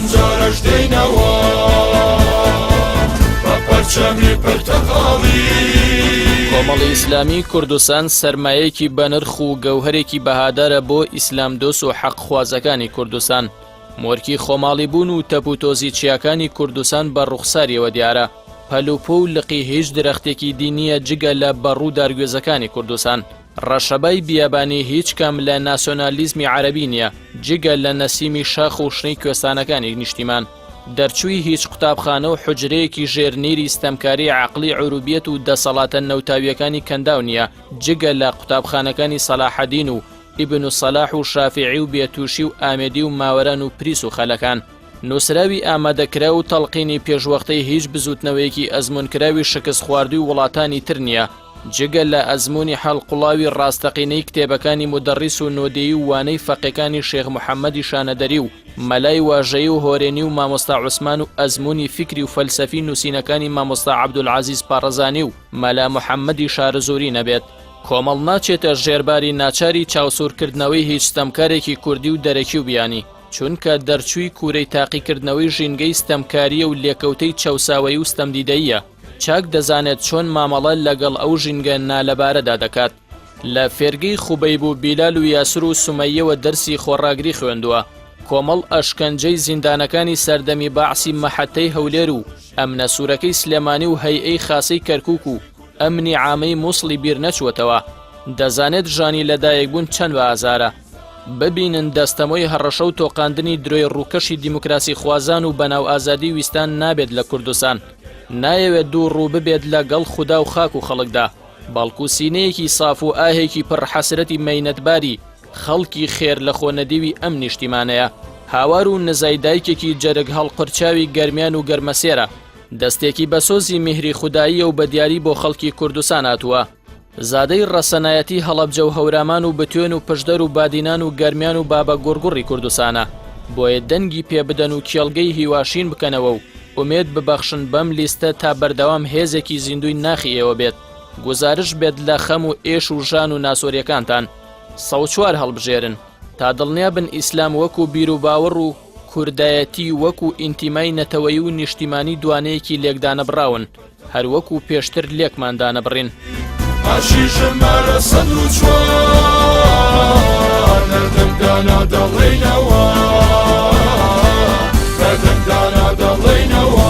ئەمجارەش دێینەوە بە پەرچەمی پرتەقاڵی. کۆمەڵی ئیسلامی کوردستان سەرمایەیەکی بەنرخ و گەوهەرێکی بەهادارە بۆ ئیسلامدۆست و حەقخوازەکانی کوردستان. مۆرکی خۆماڵیبوون و تەپوتۆزی چیاکانی کوردستان بە ڕوخساریەوە دیارە. پەلوپۆ و لقی هیچ درەختێکی دی نییە جگە لە بەڕوو دارگوێزەکانی کوردستان. ڕەشەبای بیابانی هیچ کام لە ناسۆنالیزمی عەرەبی نییە جگە لە نەسیمی شاخ و شنەی کوێستانەکانی نیشتیمان. دەرچووی هیچ قوتابخانە و حوجرەیەکی ژێر نیری ستەمکاری عەقڵی عوروبیەت و دەسەڵاتە نەوتاوییەکانی کەنداو نییە جگە لە قوتابخانەکانی سەلاحەدین و ئیبن سەلاح و شافیعی و بێتوشی و ئامێدی و ماوەران و پریس و خەلەکان. نووسراوی ئامادەکراو و تەڵقینی پێشوەختەی هیچ بزووتنەوەیەکی ئەزموونکراوی شکستخواردووی وڵاتانی تر نییە، جگە لە ئەزموونی هەڵقوڵاوی ڕاستەقینەی کتێبەکانی مودەڕیس و نۆدێی و وانەی فەقێکانی شێخ محەمەدی شانەدەری و مەلای واژەیی و هۆرێنی و مامۆستا عوسمان و ئەزموونی فیکری و فەلسەفی نووسینەکانی مامۆستا عەبدولعەزیز پاڕەزانی و مەلا محەمەدی شارەزووری نەبێت. کۆمەڵ ناچێتە ژێرباری ناچاری چاوسوورکردنەوەی هیچ ستەمکارێکی کوردی و دەرەکی و بیانی. چونکە دەرچووی کوورەی تاقیکردنەوەی ژینگەی ستەمکارییە و لێکەوتەی چەوساوەیی و ستەمدیدەییە، چاک دەزانێت چۆن مامەڵە لەگەڵ ئەو ژینگە نالەبارەدا دەکات. لە فێرگەی خوبەیب و بیلال و یاسر و سومەییەوە دەرسی خۆڕاگری خوێندووە. کۆمەڵ ئەشکەنجەی زیندانەکانی سەردەمی بەعسی مەحەتەی هەولێر و ئەمنە سوورەکەی سلێمانی و هەیئەی خاسەی کەرکووک و ئەمنی عامەی موسڵی بیرنەچووەتەوە. دەزانێت ژانی لەدایکبوون چەند بە ئازارە. ببینن دەستەمۆی هەڕەشە و تۆقاندنی درۆی ڕووکەشی دیموکراسی خوازان و بەناو ئازادی ویستان نابێت لە کوردستان. نایەوێت دوو ڕوو ببێت لە گەڵ خودا و خاک و خەڵکدا، بەڵکو سینەیەکی ساف و ئاهێکی پڕ حەسرەتی مەینەتباری خەڵکی خێر لە خۆ نەدیوی ئەم نیشتیمانەیە. هاوار و نزای دایکێکی جەرگ هەڵقرچاوی گەرمیان و گەرمەسێرە. دەستێکی بەسۆزی میهری خوداییە و بە دیاری بۆ خەڵکی کوردستان هاتووە. زادەی ڕەسەنایەتی هەڵەبجە و هەورامان و بتوێن و پشدەر و بادینان و گەرمیان و بابە گوڕگوڕی کوردستانە، بۆیە دەنگی پێ بدەن و کێڵگەی هیوا شین بکەنەوە و ئومێد ببەخشن بەم لیستە تا بەردەوام هێزێکی زیندووی ناخی ئێوە بێت، گوزارش بێت لە خەم و ئێش و ژان و ناسۆریەکانتان. 104 هەڵبژێرن تا دڵنیا بن ئیسلام وەکو بیروباوەڕ و کوردایەتی وەکو ئینتیمای نەتەوەیی و نیشتیمانی دوانەیەکی لێکدانەبڕاون، هەر وەکو پێشتر لێکمان دانەبڕین. ئاشی ژمارە 104 لە دەنگدانا دەڵێینەوە لە دەنگدانا دەڵێینەوە.